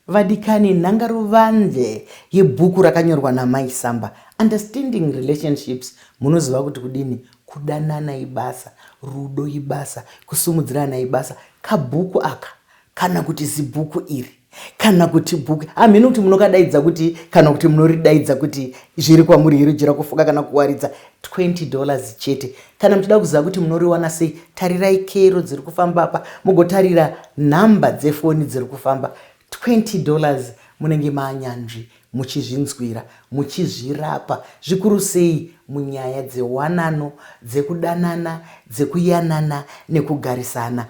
Vadikani, nhangaruvanze yebhuku rakanyorwa naMai Samba, Understanding Relationships, munoziva kuti kudini? Kudanana ibasa, rudo ibasa, kusumudzirana ibasa. Kabhuku aka kana kuti zibhuku iri kana kuti bhuku hamheno kuti munokadaidza kuti kana kuti munoridaidza kuti zviri kwamuri here jira kufuka kana kuwaridza 20 dollars chete. Kana muchida kuziva kuti munoriwana sei, tarirai kero dziri kufamba apa, mugotarira nhamba dzefoni dziri kufamba. 20 dollars munenge maanyanzvi muchizvinzwira, muchizvirapa, zvikuru sei munyaya dzewanano, dzekudanana, dzekuyanana nekugarisana.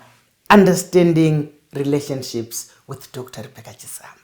Understanding Relationships with Doctor Rebecca Chisamba.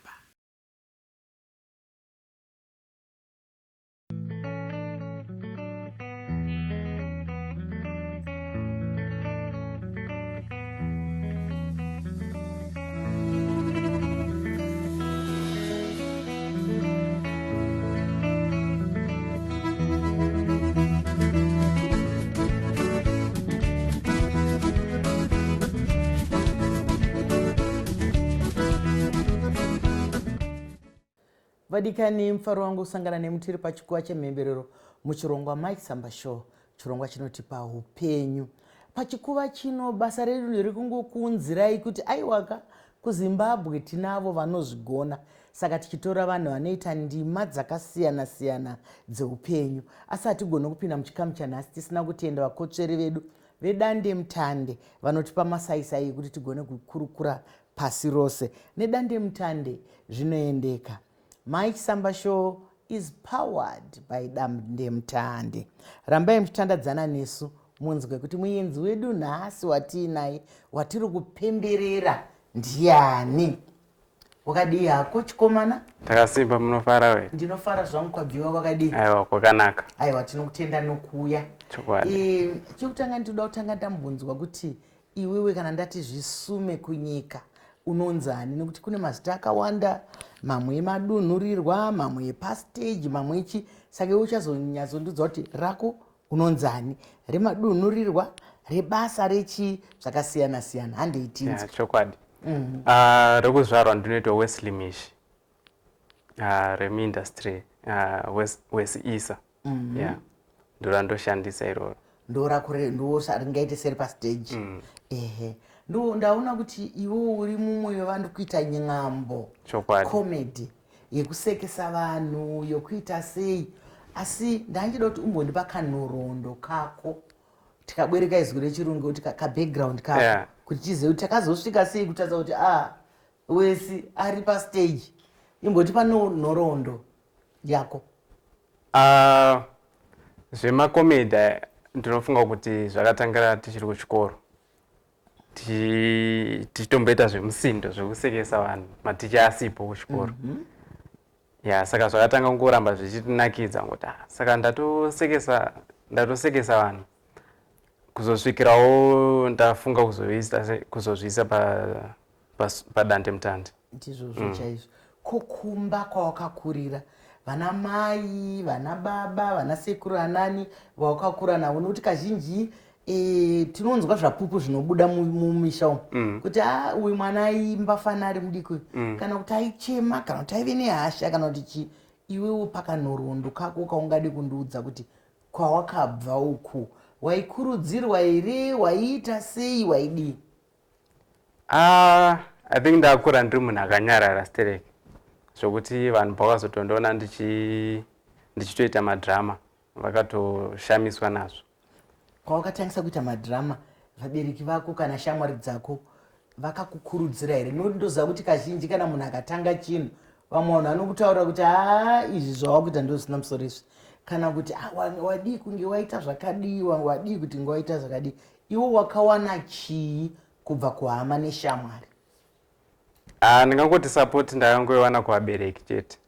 Vadikani, mufaro wangu kusangana nemi tiri pachikuva chemhemberero muchirongwa Mike Samba Show, chirongwa chinotipa upenyu. Pachikuva chino basa redu ndiri kungokuunzirai kuti aiwaka kuZimbabwe tinavo vanozvigona, saka tichitora vanhu vanoita ndima dzakasiyana siyana dzeupenyu. Asi hatigone kupinda muchikamu chanhasi tisina kutenda vakotsveri vedu vedandemutande vanotipa masaisai ekuti tigone kukurukura pasi rose nedandemutande zvinoendeka. Mike Samba Show is powered by Dandemutande. Rambai muchitandadzana nesu munzwe kuti muenzi wedu nhasi watiinaye watiri kupemberera ndiani. Wakadii hako chikomana? Takasimba, munofara we? Ndinofara zvangu. Kwabviwa kwakadii? Aiwa, kwakanaka. Aiwa, tinokutenda nokuuya. Chokwadi. Chekutanga ndinoda kutanga ndambonzwa kuti iwewe kana ndati zvisume kunyika unonzani, nekuti kune mazita akawanda, mamwe emadunhurirwa, mamwe epastage, mamwe echi, saka iwe uchazonyatsondiudza kuti rako unonzani, remadunhurirwa, rebasa, rechi, zvakasiyana siyana. Handei tinzwe. Chokwadi. Rekuzvarwa ndinoitwa Wesley Mishi, remuindustry Wesi Isa. Yeah, ndorandoshandisa iroro. Ndorako ringaite seri pastage. Ehe, ndo ndaona kuti iwe uri mumwe wevanhu kuita nyambo. Chokwadi. Comedy yekusekesa vanhu, yokuita sei, asi ndanchida kuti umbondipa kanhoroondo kako, tikabwereka izwi rechirungu kuti kabackground kako, kuti tizive kuti takazosvika sei kutadza kuti a Wesi ari pastage. Imbotipa nhoroondo yako. Zvemakomedi ndinofunga kuti zvakatangira tichiri kuchikoro, tichitomboita zvemusindo zvekusekesa vanhu maticha asipo kuchikoro. Ya, saka zvakatanga kungoramba zvichitinakidza ngoti saka ndatosekesa vanhu kuzosvikirawo ndafunga kuzozviisa padandemutande. Ndizvozvo chaizvo. Ko kumba kwawakakurira, vana mai, vana baba, vana sekuru, anani vawakakura navo? Nokuti kazhinji tinonzwa zvapupu zvinobuda mumisha umu kuti a uyu mwana aimba fana ari mudiki uyu, kana kuti aichema, kana kuti aive nehasha, kana kuti chii. Iwewo pakanhoroondo kako kaungade kundiudza kuti kwawakabva uku waikurudzirwa here, waiita sei, waidii? I think ndakura ndiri munhu akanyarara sterek, zvokuti vanhu pavakazotondiona ndichitoita madrama vakatoshamiswa nazvo. Kwawakatangisa kuita madrama, vabereki vako kana shamwari dzako vakakukurudzira here? Nokuti ndoziva kuti kazhinji kana munhu akatanga chinhu, vamwe vanhu vanokutaurira kuti haa, izvi zvawakuita ndo zvisina musoro izvi, kana kuti ah, wadii kunge waita zvakadii, wadii kuti nge waita zvakadii. Iwo wakawana chii kubva kuhama neshamwari? Ah, ndingangoti support ndakangoiwana kuvabereki chete.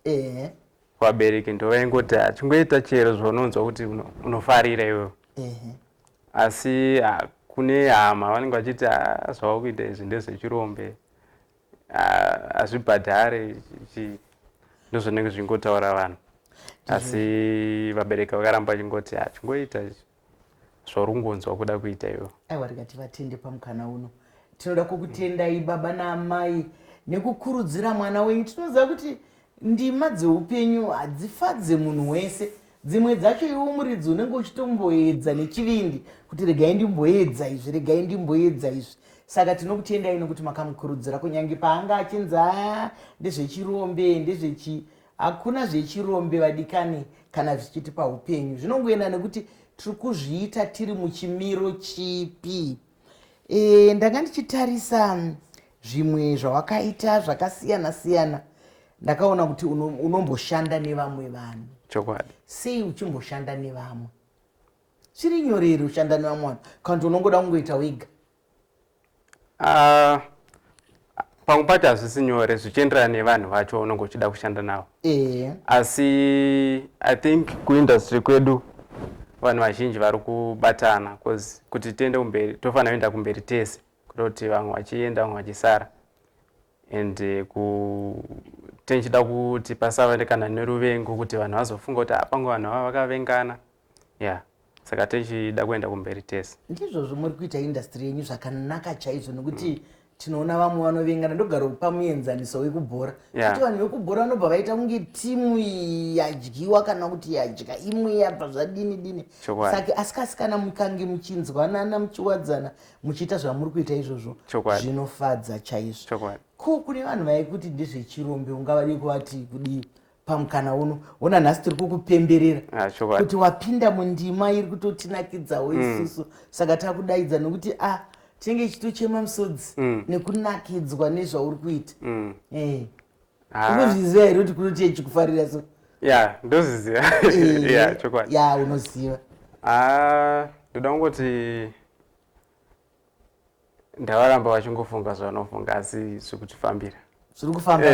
Kuvabereki ndo vaingoti chingoita chero zvaunonzwa kuti unofarira iwewe. Asi kune hama vanenge vachiti zvavakuita izvi ndezvechirombe, hazvibhadhare, ndozvinenge zvichingotaura vanhu. Asi vabereki vakaramba vachingoti chingoita zvauri kungonzwa kuda kuita iwe. Aiwa, rikati vatende pamukana uno. Tinoda kukutendai baba naamai. Nekukurudzira mwana wenyu. Tinoziva kuti ndima dzeupenyu hadzifadze munhu wese. Dzimwe dzacho iwe muridzi unenge uchitomboedza nechivindi kuti regai ndimboedza izvi, regai ndimboedza izvi. Saka tinokutendai nekuti makamukurudzira kunyange paanga achinzi a ndezvechirombe, ndezvechi hakuna zvechirombe vadikani kana zvichitipa upenyu. Zvinongoenda nekuti tiri kuzviita tiri muchimiro chipi. E, ndanga ndichitarisa zvimwe zvawakaita zvakasiyana siyana, ndakaona kuti unomboshanda nevamwe vanhu. Chokwadi. Sei uchimboshanda nevamwe? Zviri nyore here kushanda nevamwe vanhu kana kuti unongoda kungoita wega? Pamwe pacho hazvisi nyore, zvichienderana nevanhu vacho unonge uchida kushanda navo. Asi I think kuindustry kwedu vanhu vazhinji vari kubatana, cause kuti tiende kumberi tofanira kuenda kumberi tese, kutoti vamwe vachienda vamwe vachisara. And tenchida kuti pasava kana neruvengo, kuti vanhu vazofunga kuti apange vanhu ava vakavengana. Ya, saka tichida kuenda kumberi tese. Ndizvozvo, muri kuita industry yenyu zvakanaka chaizvo, nekuti tinoona vamwe vanovengana. Ndogara kupa muenzaniso wekubhora, kuti vanhu vekubhora vanobva vaita kunge timu yadyiwa kana kuti yadya imwe, yabva zvadini dini. Saka asi kana mukange muchinzwanana, muchiwadzana, muchiita zvamuri kuita izvozvo, zvinofadza chaizvo. Ko kune vanhu vaikuti ndezvechirombe, ungavadi kuvati kudii pamukana uno? Ona, nhasi tiri kukupemberera kuti wapinda mundima iri kutotinakidzawo isusu. Saka takudaidza nekuti a tinenge ichitochema musodzi nekunakidzwa nezvauri kuita. Unozviziva here kuti kunoti echikufarira so? Ya, ndozviziva. Ya, chokwadi. Ya, unoziva. Ah, ndoda kungoti ndavaramba vachingofunga zvavanofunga, asi zviri kutifambira. Zviri kufamba.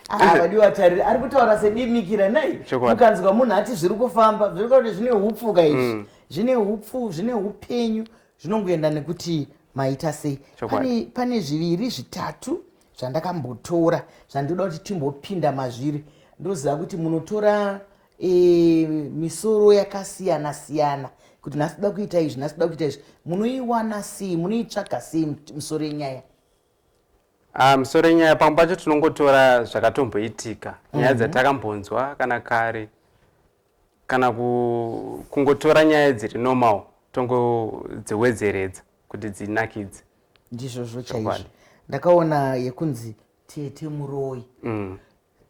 Ah, vadiwa tariri, ari kutaura sedimikira nai. Mukanzwa munhu ati zviri kufamba, zviri kuti zvine upfu ka izvi. Zvine upfu, zvine upenyu, zvinongoenda nekuti maita sei. Pane zviviri zvitatu zvandakambotora zvandinoda kuti timbopinda mazviri. Ndoziva kuti munotora misoro yakasiyana siyana, kuti nhasi toda kuita izvi, nhasi toda kuita izvi. Munoiwana sei? Munoitsvaga sei misoro yenyaya? Ah, misoro yenyaya pamwe pacho tinongotora zvakatomboitika, nyaya dzatakambonzwa kana kare, kana kungotora nyaya dziri normal, tongodziwedzeredza kuti dzinakidze. Ndizvozvo chaizvo. Ndakaona yekunzi Tete Muroyi.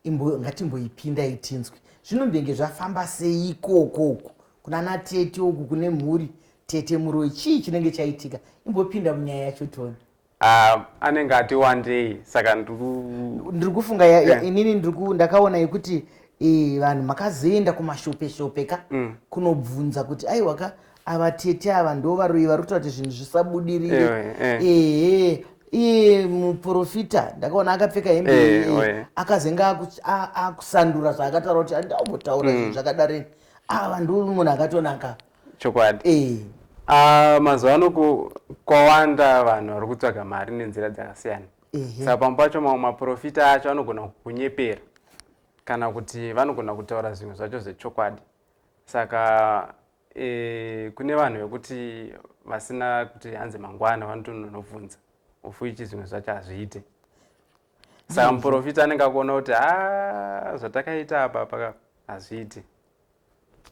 Ngatimboipinda itinzwe zvinombenge zvafamba sei ikoko uku kuna natete uku kune mhuri. Tete Muroyi, chii chinenge chaitika? Imbopinda munyaya yacho toni. Ah, anenge ati wandei, saka ndiri kufunga inini ndakaona yekuti vanhu makazoenda kumashope shope ka kunobvunza kuti aiwa ka, ava tete ava ndo varoyi vari kutaura kuti zvinhu zvisabudirire. Ehe, iye muprofita ndakaona akapfeka hembe, akazenge akusandura zvaakataura kuti handambotaura zvinhu zvakadareni. Ava ndo munhu akatonaka. Chokwadi. Ah, mazuva ano kwawanda vanhu vari kutsvaga mari nenzira dzakasiyana. Saka pamwe pacho mamwe maprofita acho anogona kukunyepera, kana kuti vanogona kutaura zvimwe zvacho zvechokwadi. Saka kune vanhu vekuti vasina kuti hanzi mangwana vanotononobvunza ufuichi, zvimwe zvacho hazviite. Saka muprofita anenge akuona kuti a zvatakaita apa paka hazviiti,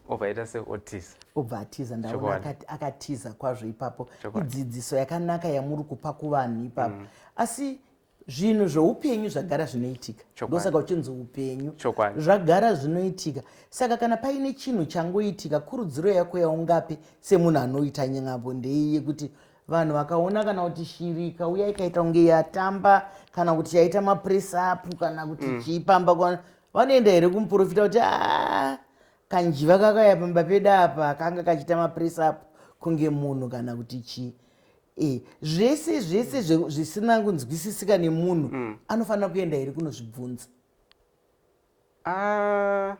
obva aita seotiza. Obva atiza. Ndaona akatiza kwazvo ipapo. Idzidziso yakanaka yamuri kupa kuvanhu ipapo. Asi zvinhu zveupenyu zvagara zvinoitika, ndosaka uchinzi upenyu. Zvagara zvinoitika. Saka kana paine chinhu changoitika, kurudziro yako yaungape semunhu anoita nyengapo ndei, yekuti vanhu vakaona kana kuti shiri ikauya ikaita kunge yatamba, kana kuti yaita mapress up, kana kuti chii pamba, vanoenda here kumuprofita kuti a kanjiva kakauya pamba pedu apa kanga kachiita mapress up kunge munhu, kana kuti chii? Zvese zvese zvisina kunzwisisika nemunhu anofanira kuenda here kunozvibvunza? Ah,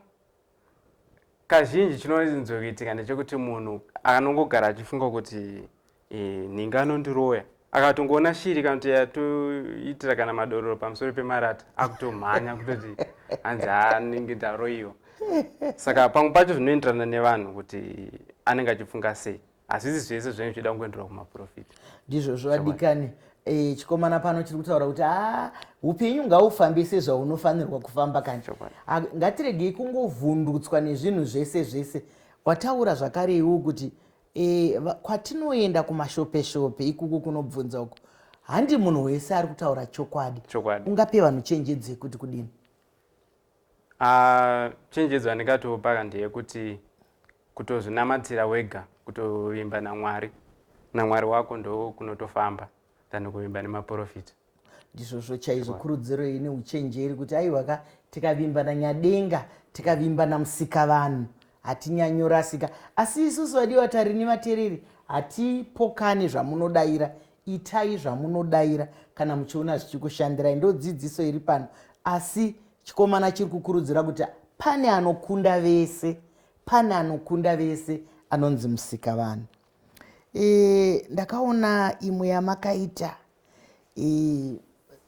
kazhinji chinonzoitika ndechekuti munhu anongogara achifunga kuti nhingi anondiroya. Akatongoona shiri kana kuti yatoitira kana madororo pamusoro pemarata, akutomhanya kutoti hanzi anenge ndaroyiwa. Saka pamwe pacho zvinoenderana nevanhu kuti anenge achifunga sei. Hazvisi zvese zvinenge zvichida kungoenderwa kumaprofita. Ndizvozvo vadikani. E, chikomana pano chiri kutaura kuti a upenyu ngaufambe sezvaunofanirwa kufamba kani. Ngatiregei kungovhundutswa nezvinhu zvese zvese. Wataura zvakare iwo kuti e, kwatinoenda kumashopeshope ikuku kunobvunza uko, handi munhu wese ari kutaura chokwadi. Ungape vanhu chenjedzo yekuti kudini? Chenjedzo yandingatopa ndeyekuti kutozvinamatira wega, kutovimba naMwari, naMwari wako ndo kunotofamba than kuvimba nemaprofita. Ndizvozvo chaizvo, kurudziro ine uchenjeri kuti aiwaka, tikavimba naNyadenga, tikavimba naMusikavanhu, hatinyanyorasika. Asi isusu vadiwa tari nevateereri hatipokani zvamunodayira. Itai zvamunodayira kana muchiona zvichikushandirai, ndo dzidziso iri pano. Asi chikomana chiri kukurudzira kuti pane anokunda vese, pane anokunda vese anonzi Musikavanhu. Ndakaona imwe yamakaita,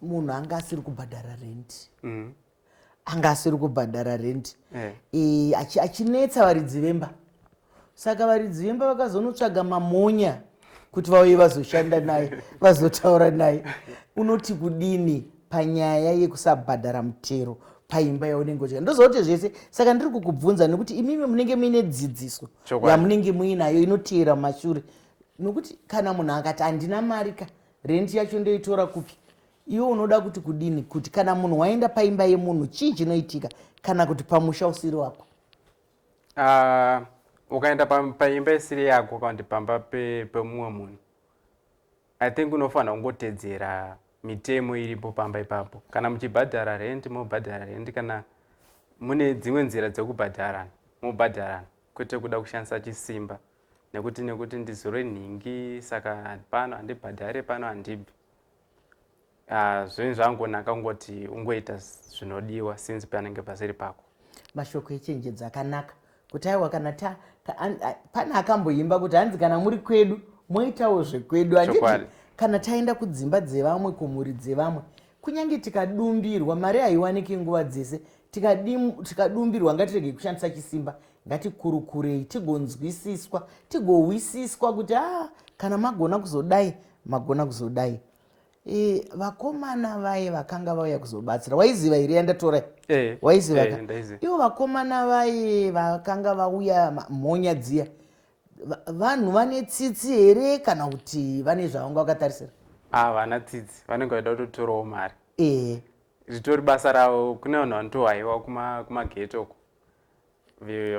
munhu anga asiri kubhadhara rent. Anga asiri kubhadhara rent. Achinetsa varidzi vemba, saka varidzi vemba vakazonotsvaga mamonya kuti vauye vazoshanda naye, vazotaura naye. Unoti kudini panyaya yekusabhadhara mutero paimba yaunenge uchigara? Ndoziva kuti zvese, saka ndiri kukubvunza nekuti imimi munenge muine dzidziso yamunenge muinayo inoteera mumashure, nokuti kana munhu akati handina mari ka, rent yacho ndoitora kupi? Iwe unoda kuti kudini kuti kana munhu waenda paimba yemunhu, chii chinoitika, kana kuti pamusha usiri wako? Ukaenda paimba isiri yako kana kuti pamba pemumwe munhu, I think unofanira kungotedzera mitemo iripo pamba ipapo. Kana muchibhadhara rent, mobhadhara rent. Kana mune dzimwe nzira dzekubhadharana, mobhadharana, kwete kuda kushandisa chisimba nekuti ndizore nhingi, saka pano handibhadhare, pano handibvi. Zvinhu zvangonaka kungoti ungoita zvinodiwa since panenge pasiri pako. Mashoko echenjedzo akanaka kuti aiwa, kana ta, ka, an, a, pane akamboimba kuti hanzi kana muri kwedu moitawo zvekwedu, handiti? Kana taenda kudzimba dzevamwe, kumhuri dzevamwe, kunyange tikadumbirwa mari haiwaniki nguva dzese, tikadumbirwa ngatiregei kushandisa chisimba, ngatikurukurei tigonzwisiswa, tigohwisiswa kuti kana magona kuzodai, magona kuzodai. Vakomana vaye vakanga vauya kuzobatsira, waiziva here yandatora? Waiziva ka? Ndaiziva. Ivo vakomana vaye vakanga vauya, mhonya dziya, vanhu vane tsitsi here kana kuti vane zvavanga vakatarisira? Vana tsitsi, vanenge vaida kutotorawo mari. Zvitori basa ravo. Kune vanhu vanotohaiwa kumageto uko,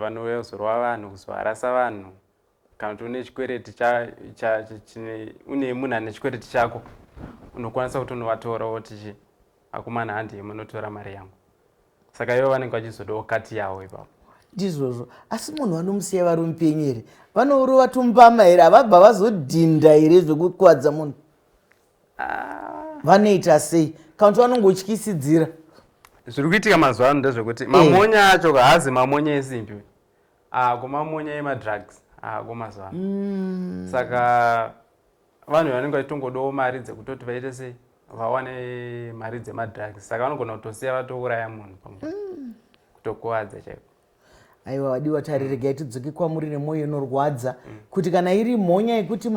vanouya kuzorova vanhu, kuzoharasa vanhu. Kana kuti une chikwereti une munhu ane chikwereti chako, unokwanisa kuti unovatora woti chi akomana, handi munotora mari yangu. Saka ivo vanenge vachizodawo kati yavo ipapo. Ndizvozvo. Asi munhu vanomusiya vari mupenyu here? Vanourova tumbama here? Havabva vazodhinda here zvekukuvadza munhu? Vanoita sei kana kuti vanongotyisidzira? Zviri kuitika mazuva ano ndezvekuti mamonya acho haazi mamonya esimbi, ako mamonya emadrugs ako mazuva ano. Saka vanhu vanenge vachitongodawo mari dzekutoti vaite sei, vawane mari dzemadrugs, saka vanogona kutosiya vatouraya munhu pamwe, kutokuvadza chaiko. Aiwa, vadiwa tari, regai tidzoke kwamuri nemwoyo inorwadza kuti kana iri mhonya yekuti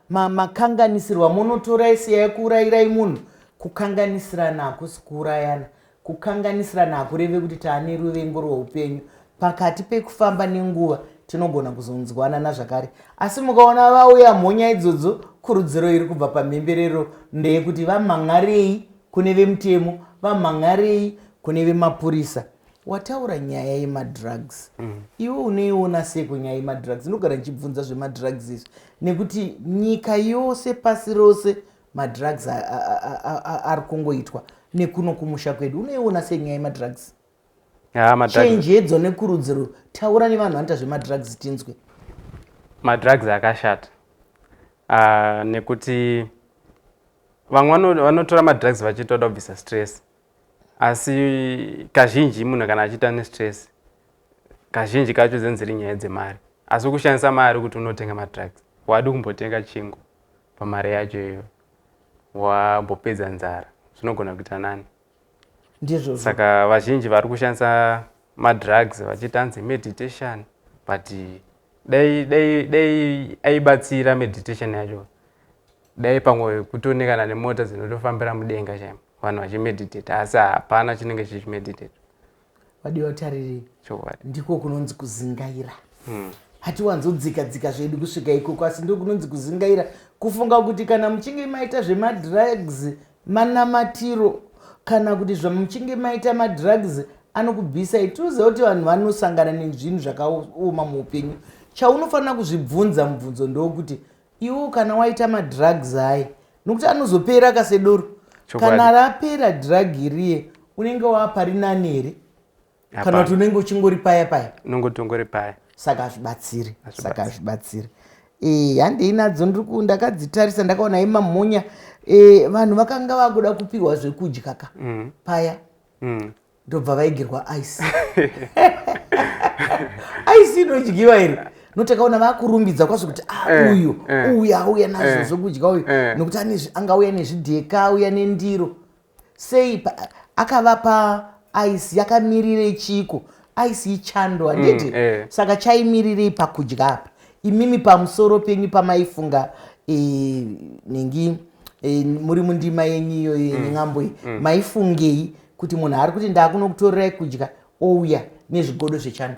makanganisirwa, munotorai, siyai kuurayirai munhu. Kukanganisirana hakusi kuurayana. Kukanganisirana hakureve kuti taane ruvengo rweupenyu. Pakati pekufamba nenguva tinogona kuzonzwanana zvakare. Asi mukaona vauya mhonya idzodzo, kurudziro iri kubva pamhemberero ndeyekuti vamhan'arei kune vemutemo, vamhan'arei kune vemapurisa. Wataura nyaya yemadrugs. Iwe unoiona sei kunyaya yemadrugs? Ndinogara ndichibvunza zvemadrugs izvi nekuti nyika yose, pasi rose, madrugs ari kungoitwa, nekuno kumusha kwedu. Unoiona sei nyaya yemadrugs? Chenjedzo nekurudziro, taura nevanhu vanoita zvemadrugs tinzwe. Madrugs akashata, nekuti vamwe vanotora madrugs vachitoda kubvisa stress, asi kazhinji munhu kana achiita nestress, kazhinji kacho dzinenge dziri nyaya dzemari. Asi kushandisa mari kuti unotenga madrugs, wadi kumbotenga chingwa pamari yacho iyoyo, wambopedza nzara, zvinogona kuita nani. Ndizvozvo. Saka vazhinji vari kushandisa madrugs vachiita anzi meditation, but dai aibatsira meditation yacho. Dai pamwe kutoonekana nemota dzinotofambira mudenga chaimo, vanhu vachimeditate, asi hapana chinenge chichimeditate. Vadiwa tariri, Chokwadi. Ndiko kunonzi kuzingaira. Hatiwanzodzika dzika zvedu kusvika ikoko, asi ndo kunonzi kuzingaira, kufunga kuti kana muchinge maita zvemadrugs manamatiro, kana kuti zvamuchinge maita madrugs anokubvisai. Tinoziva kuti vanhu vanosangana nezvinhu zvakaoma muupenyu. Chaunofanira kuzvibvunza mubvunzo ndokuti iwo kana waita madrugs aya, nokuti anozopera kasedoro, kana rapera drug riye, unenge wapari nani here, kana kuti unenge uchingori paya paya? Unongotongori paya. Saka hazvibatsiri, saka hazvibatsiri. Handei nadzo. Ndakadzitarisa, ndakaona imamhonya. Vanhu vakanga vakuda kupiwa zvekudya ka paya. Ndobva vaigirwa ice. Ice inodyiwa here? Notakaona vakurumbidza kwazvo kuti, ah, uyu uyu auya nazvo zvekudya uyu, nokuti angauya nezvidheka, auya nendiro. Sei akavapa ice? Yakamirirei chiko ice? Ichando, handiti? Mm. Saka chaimirirei pakudya apa? Imimi pamusoro penyu pamaifunga, nengi muri mundima yenyu iyoyo yen'ambo iyi, maifungei kuti munhu ari kuti ndaakunokutorerai kudya, ouya nezvigodo zvechando?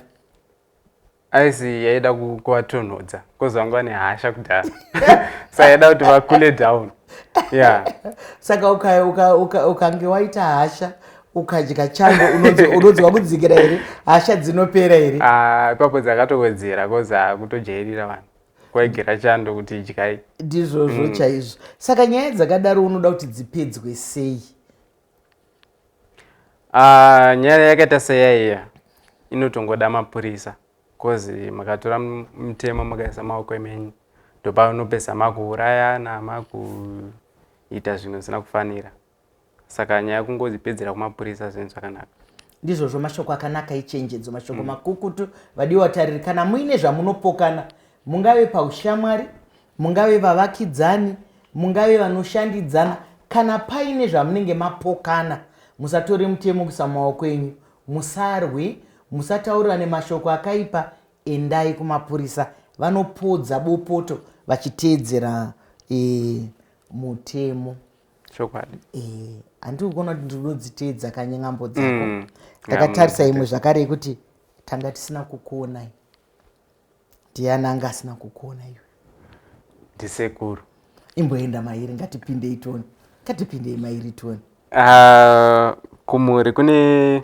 Ice yaida kuvatonhodza, cause vanga vane hasha kudhara, saka yaida kuti vacoole down, yeah. Saka ukange waita hasha, ukadya chando, unonzwa kudzikira here? Hasha dzinopera here? Ah, ipapo dzakatowedzera, cause akutojairira vanhu kwaigira chando kuti idyai. Ndizvozvo chaizvo. Saka nyaya dzakadaro unoda kuti dzipedzwe sei? Ah, nyaya yakaita seyaiya inotongoda mapurisa, cause makatora mutemo mukaisa maoko emenyu, ndopaunopesa makuurayana, makuita zvinhu zvisina kufanira. Saka nyaya kungodzipedzera kumapurisa zvinhu zvakanaka. Ndizvozvo, mashoko akanaka ichenjedzo, mashoko makukutu. Vadiwa tariri, kana muine zvamunopokana, mungave paushamwari, mungave vavakidzani, mungave vanoshandidzana, kana paine zvamunenge mapokana, musatore mutemo kuisa mumaoko enyu, musarwe, musataurirane mashoko akaipa. Endai kumapurisa, vanopodza bopoto vachiteedzera mutemo. Chokwadi. Handiri kuona kuti ndinodziteedza kanyengambo dzako. Ndakatarisa imwe zvakare yekuti tanga tisina kukuonai. Ndiani anga asina kukuona iwe? Ndisekuru. Imboenda mairi, ngatipindei toni, ngatipindei mairi toni. Ah, kumhuri kune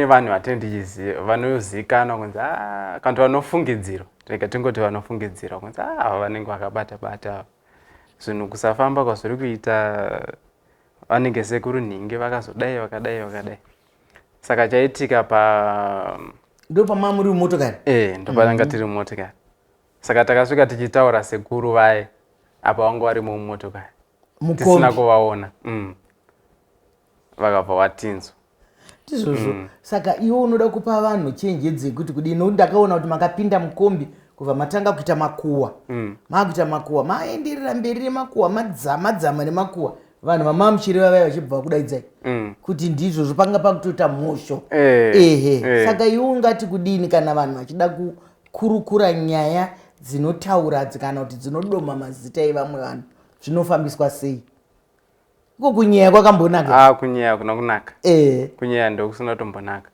vanhu vatindichiziva vanozikanwa kunzi, ah, kana kuti vanofungidzirwa, rega tingoti vanofungidzirwa kunzi, ah, ava vanenge vakabata bata zvinhu kusafamba kwazviri kuita, vanenge sekuru nhingi vakazodai, vakadai, vakadai. Saka chaitika pa Ndo pama muri mumotokari? Ndopatanga tiri mumotokari. Saka takasvika tichitaura sekuru vaye, apa vanga varimo mumotokari, tisina mukombi kuvaona. Vakabva vatinzwa. Ndizvozvo. Saka iwe unoda kupa vanhu chenjedzo yekuti kudii? Nokuti ndakaona kuti makapinda mukombi kubva matanga kuita makuwa, maakuita makuwa, maenderera mberi nemakuwa, madzama dzama nemakuwa, vanhu vamamuchireva vaya vachibva vakudaidzai kuti ndizvozvo, panga pakutoita mhosho. Ehe. Saka iwe ungati kudini kana vanhu vachida kukurukura nyaya dzinotaura kana kuti dzinodoma mazita evamwe vanhu? Zvinofambiswa sei? Iko kunyeya kwakambonaka? Ah, kunyeya kuna kunaka. Kunyeya ndokusina kutombonaka.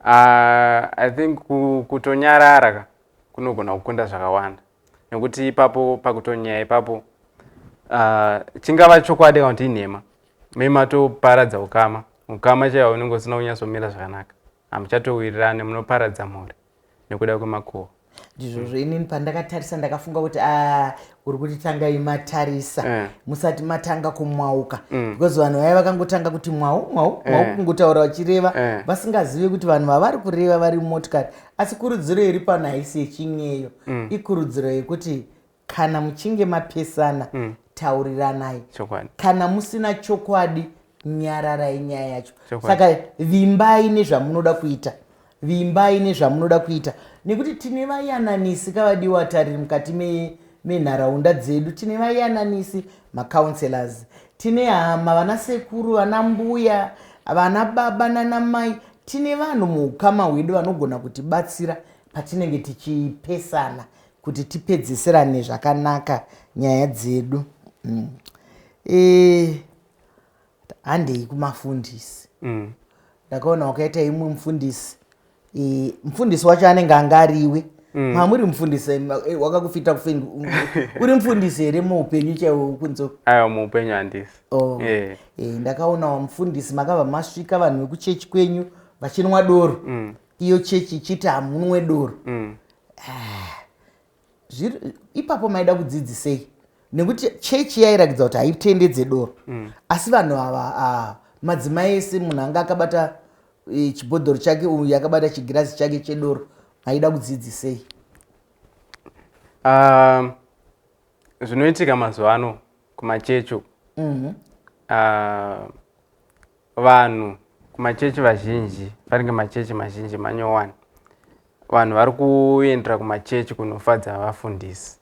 Ah, I think kutonyarara ka kunogona kukunda zvakawanda, nekuti ipapo pakutonyeya ipapo, chingava chokwadi kana kuti inhema, mematoparadza ukama. Ukama chaiwo unenge usina kunyatsomira zvakanaka, hamuchatowirirani, munoparadza mhuri nekuda kwemakuhwa. Ndizvozvo. Inini pandakatarisa ndakafunga kuti, a, uri kuti tangai matarisa musati matanga kumwauka, because vanhu vaya vakangotanga kuti mwau mwau mwau, kungotaura vachireva vasingazivi kuti vanhu vavari kureva vari mumotikari. Asi kurudziro iri pano haisi yechinyeyo, ikurudziro yekuti kana muchinge mapesana, tauriranai. Kana musina chokwadi, nyararai nyaya yacho. Saka vimbai nezvamunoda kuita, vimbai nezvamunoda kuita, nekuti tine vayananisi kavadiwa tariri mukati menharaunda dzedu. Tine vayananisi, macounselors, tine hama, vana sekuru, vana mbuya, vana baba nana mai. Tine vanhu muukama hwedu vanogona kutibatsira patinenge tichipesana. Kuti tipedzisirane zvakanaka nyaya dzedu. E, handei kumafundisi. Ndakaona wakaita imwe mufundisi. E, mufundisi wacho anenge anga ariwe. Mamuri mufundisi, wakakufita kufendi uri mufundisi here muupenyu chaiwo kunze? Aiwa, muupenyu handisi. Oh. E, ndakaonawo mufundisi makabva masvika vanhu vekuchechi kwenyu vachinwa doro. Iyo chechi ichiti hamunwe doro. Ipapo maida kudzidzisei? Nekuti chechi yairakidza kuti haitendedze doro. Asi vanhu ava, madzimai ese, munhu anga akabata chibhodhoro chake, uyu akabata chigirazi chake chedoro. Maida kudzidzisei? Zvinoitika mazuva ano kumachechi uku, vanhu kumachechi vazhinji, panenge machechi mazhinji manyowani, vanhu vari kuendera kumachechi kunofadza vafundisi.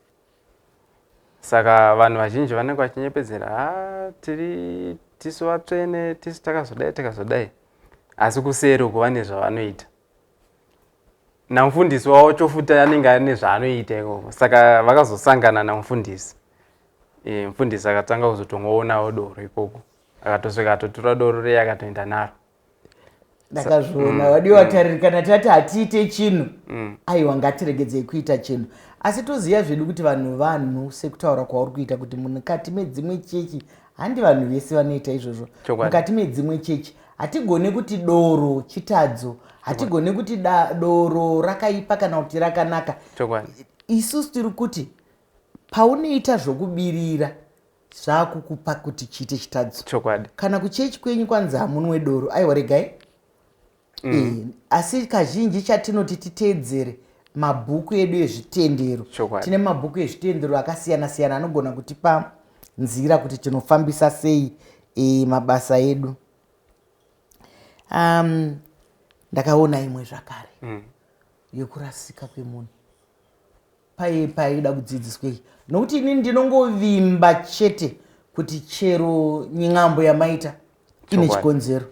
Saka vanhu vazhinji vanenge vachinyepedzera, ha, tiri tisu vatsvene, tisu takazodai, takazodai, asi kuseri uku vane zvavanoita namufundisi wacho futi, anenge ane zvaanoita ikoko. Saka vakazosangana namufundisi, mufundisi akatanga kuzotongoonawo doro ikoko, akatosvika atotora doro riye akatoenda naro. Ndakazviona. Vadiwa tariri, kana tati hatiite chinhu, aiwa, ngatiregedzei kuita chinhu. Asi toziva zvedu kuti vanhu sekutaura kwauri kuita kuti mukati medzimwe chechi, handi vanhu vese vanoita izvozvo. Mukati medzimwe chechi hatigone kuti doro chitadzo, hatigone kuti doro rakaipa kana kuti rakanaka. Isusu tiri kuti paunoita zvokubirira, zvakukupa kuti chiite chitadzo. Kana kuchechi kwenyu kwanzi hamunwe doro, aiwa, regai. E, asi kazhinji chatinoti titeedzere mabhuku edu ezvitendero. Tine mabhuku ezvitendero akasiyana siyana anogona kutipa nzira kuti tinofambisa sei mabasa edu. Ndakaona imwe zvakare yekurasika kwemunhu. Paye paida kudzidziswei? Nokuti inini ndinongovimba chete kuti chero nyin'ambo yamaita ine chikonzero.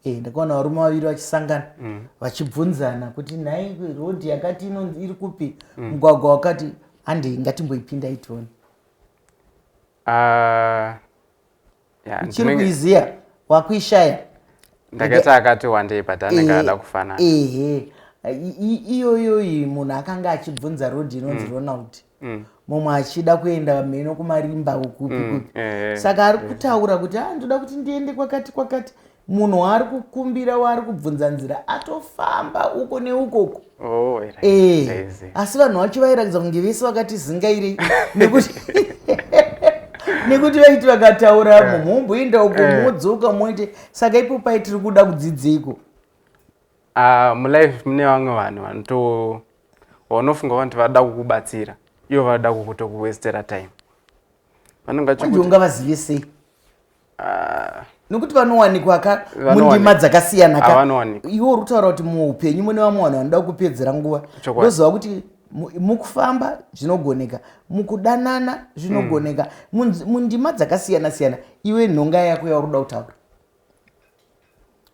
E, ndakaona varume vaviri vachisangana, vachibvunzana kuti nhai, rodhi yakati inonzi iri kupi, mugwagwa wakati. Handi, ngatimboipinda itione. Ya, Uchiri kuiziya? Wakuishaya? Ndakaita akati wandei, but anenge ada kufanana. Ehe, iyoyoyi munhu akanga achibvunza rodhi inonzi Ronald, mumwe achida kuenda mheno kumarimba ukupi kupi. Saka ari kutaura kuti a, ndoda kuti ndiende kwakati kwakati. Munhu waari kukumbira, waari kubvunza nzira, atofamba uko neukoko. Oh, right. Ndaiziva. Asi vanhu vacho vairatidza kunge vese vakati zingairei, nekuti vaiti vakataura, mumboenda uko, modzoka, moite. Saka ipo pai tiri kuda kudzidzeiko? Ah, mulife mune vamwe vanhu vanoto vaunofunga kuti vada kukubatsira, ivo vada kukutokuwestera time. Vanenge manje vachikuti ungavazive sei? Ah, Nekuti vanowanikwa ka Vanowanikwa. mundima dzakasiyana ka. Vanowanikwa. Iwe uri kutaura kuti muupenyu mune vamwe vanhu vanoda kupedzera nguva. Ndoziva kuti mukufamba zvinogoneka, mukudanana zvinogoneka, mundima dzakasiyana siyana. Iwe nhonga yako yauri kuda kutaura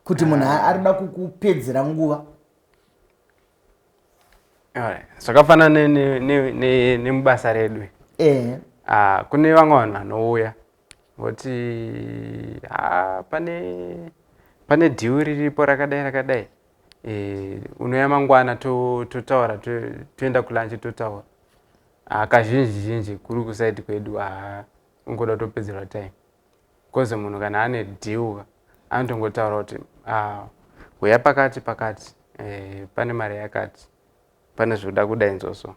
kuti munhu ari kuda kukupedzera nguva? Alright. Zvakafanana nemubasa redu. Ah, kune vamwe vanhu vanouya voti, ah, pane deal riripo rakadai rakadai, unouya mangwana totaura, toenda kulunch totaura. Ah, kazhinji zhinji kuri kusaidi kwedu, ah, ungoda kutopedzerwa time, because munhu kana ane deal anotongotaura kuti, ah, uya pakati pakati, pane mari yakati, pane zvoda kudai nzoso.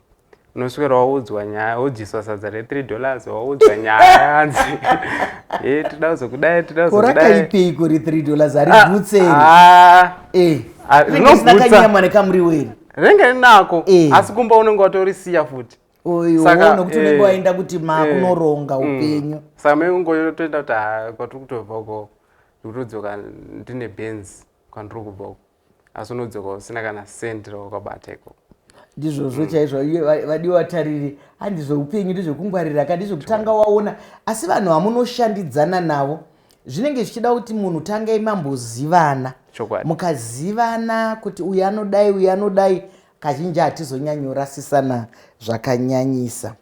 Unoswera waudzwa nyaya, wodyiswa sadza re$3, waudzwa nyaya, anzi e, toda kuzokudai, toda kuzokudai. Korakaipei re$3? Harigutse here? Ah, Ah, rinenge risina rinogutsa. Kanyama nekamuriwo here? Rinenge rinako, asi kumba unenge watorisiya futi. Oyo, nokuti unenge waenda kuti makunoronga upenyu. Saka mai ungotoenda kuti, ha, kwatiri kutobva uko, ndikutodzoka ndine Benz kwandiri kubva uko, asi unodzoka usina kana sendi rawakabata ikoko. Ndizvozvo chaizvo. Iye vadiwa vatariri, handi zveupenyu ndezvekungwarira ka, ndezvekutanga waona. Asi vanhu vamunoshandidzana navo, zvinenge zvichida kuti munhu tangai mambozivana. Mukazivana kuti uyu anodai, uyu anodai. Kazhinji hatizonyanyorasisana zvakanyanyisa.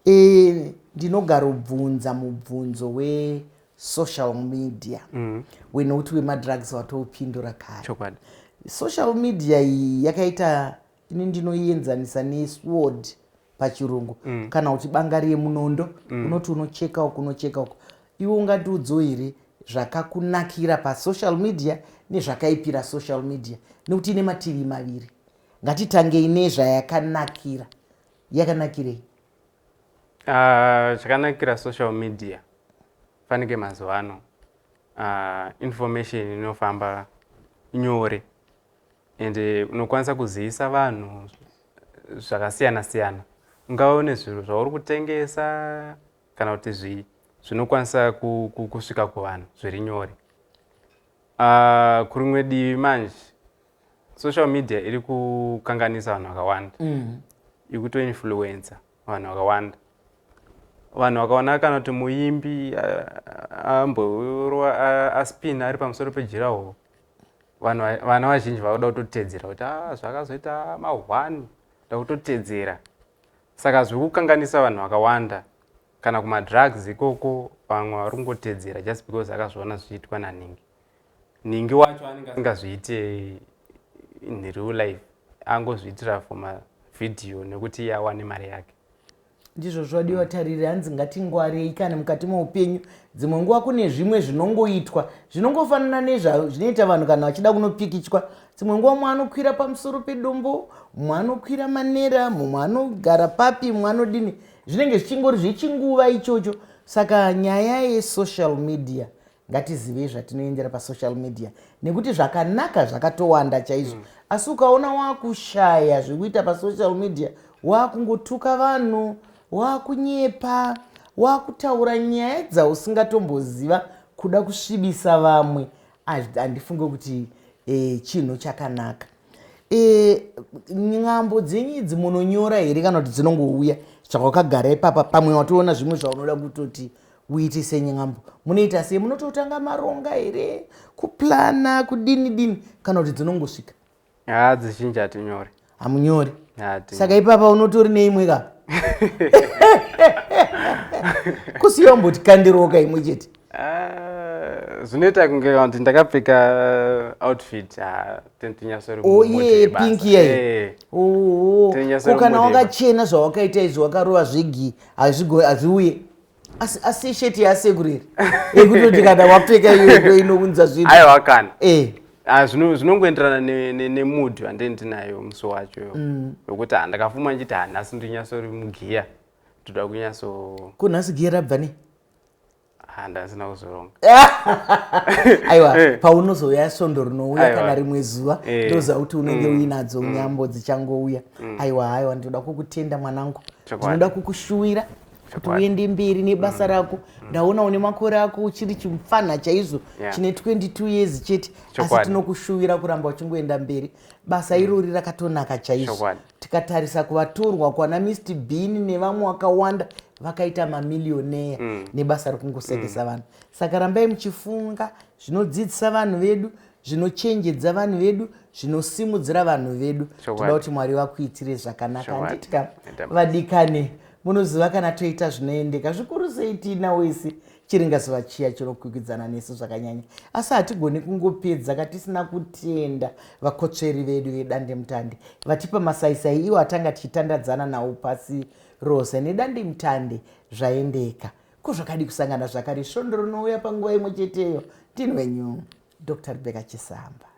E, ndinogarobvunza mubvunzo wesocial media wenokuti wemadrugs watoupindura kare. Chokwadi. Social media iyi yakaita, ini ndinoienzanisa nesword pachirungu kana kuti banga remunondo. Unoti unocheka uku, unocheka uku. Iwe ungatiudzawo here zvakakunakira pasocial media nezvakaipira social media, nekuti ine mativi maviri? Ngatitangei nezvayakanakira. Yakanakirei? Ah, chakanakira social media, fanike mazuva ano information inofamba nyore, ende unokwanisa kuzivisa vanhu zvakasiyana siyana, ungave une zvinhu zvauri kutengesa kana kuti zvii, zvinokwanisa kusvika kuvanhu zviri nyore. Kurimwe divi manje, social media iri kukanganisa vanhu vakawanda, iri kutoinfluencer vanhu vakawanda. Vanhu vakaona kana kuti muimbi amborova aspin ari pamusoro pedurawall, vanhu vana vazhinji vakuda kutotedzera kuti a zvakazoita ma1 da kutotedzera. Saka zviri kukanganisa vanhu vakawanda, kana kumadrugs ikoko, vamwe vari kungotedzera just because akazviona zvichiitwa naningi ningi wacho. Anenge asingazviite in real life, angozviitira for mavhidhiyo nekuti iye awane mari yake. Ndizvo zvadiwa tariri. Hanzi ngatingwarei kana mukati meupenyu. Dzimwe nguva kune zvimwe zvinongoitwa zvinongofanana nezvinoita vanhu kana vachida kunopikichwa. Dzimwe nguva mumwe anokwira pamusoro pedombo, mumwe anokwira manera, mumwe anogara papi, mumwe anodini. Zvinenge zvichingori zvechinguva ichocho. Saka nyaya yesocial media, ngatizivei zvatinoendera pasocial media, nekuti zvakanaka zvakatowanda chaizvo. Asi ukaona wakushaya zvekuita pasocial media, wakungotuka vanhu, wakunyepa, wakutaura nyaya dzausingatomboziva, kuda kusvibisa vamwe, handifunge kuti chinhu chakanaka. Nyambo dzenyu idzi munonyora here, kana kuti dzinongouya zvawakagara ipapa? Pamwe watoona zvimwe zvaunoda kutoti uite senyambo. Munoita sei? Munototanga maronga here, kuplana, kudini dini, kana kuti dzinongosvika? Haa, dzizhinji hatinyori. Hamunyori? Saka ipapa unotori neimwe ka kusiya umboti kandiroka imwe chete. Ah, zvinoita kunge kuti ndakapfeka outfit tinyatsori. Oye, pink iyayi. Ko kana wakachena zvawakaita izvi, wakarova zvegi, hazviuye? Asi sheti yasekureri yekutoti kana wapfeka iyo ndo inounza zvinhu? Aiwa, kana. Ah, zvinongoenderana nemood yandee ndinayo musi wacho, yokuti handakafuma nchiti hanhasi ndinyatsori mugiya, ndoda kunyatso. Ko nhasi giya rabva nei? Handasina kuzoronga. Aiwa, paunozouya svondo rinouya kana rimwe zuva, ndoziva kuti unenge uinadzo nyambo dzichangouya. Aiwa, aiwa, ndinoda kukutenda mwanangu, ndinoda kukushuwira kuti uende mberi nebasa rako. Ndaona une makore ako uchiri chimufana chaizvo chine 22 years chete, asi tinokushuwira kuramba uchingoenda mberi. Basa irori rakatonaka chaizvo. Tikatarisa kuvatorwa kwana Mr Bean nevamwe vakawanda vakaita mamilioneya nebasa rekungosekesa vanhu. Saka rambai muchifunga zvinodzidzisa vanhu vedu, zvinochenjedza vanhu vedu, zvinosimudzira vanhu vedu. Toda kuti Mwari vakuitire zvakanaka, handiti ka? Vadikane, munoziva kana toita zvinoendeka zvikuru sei tiina wese chiringazuva chiya chinokwikwidzana nesu zvakanyanya, asi hatigoni kungopedza katisina kutenda vakotsveri vedu vedandemutande vatipa masaisai iwo atanga tichitandadzana nawo pasi rose nedandemutande. Zvaendeka. Ko zvakadi kusangana zvakare svondo rinouya panguva imwe cheteyo? Ndini wenyu Dr Rebecca Chisamba.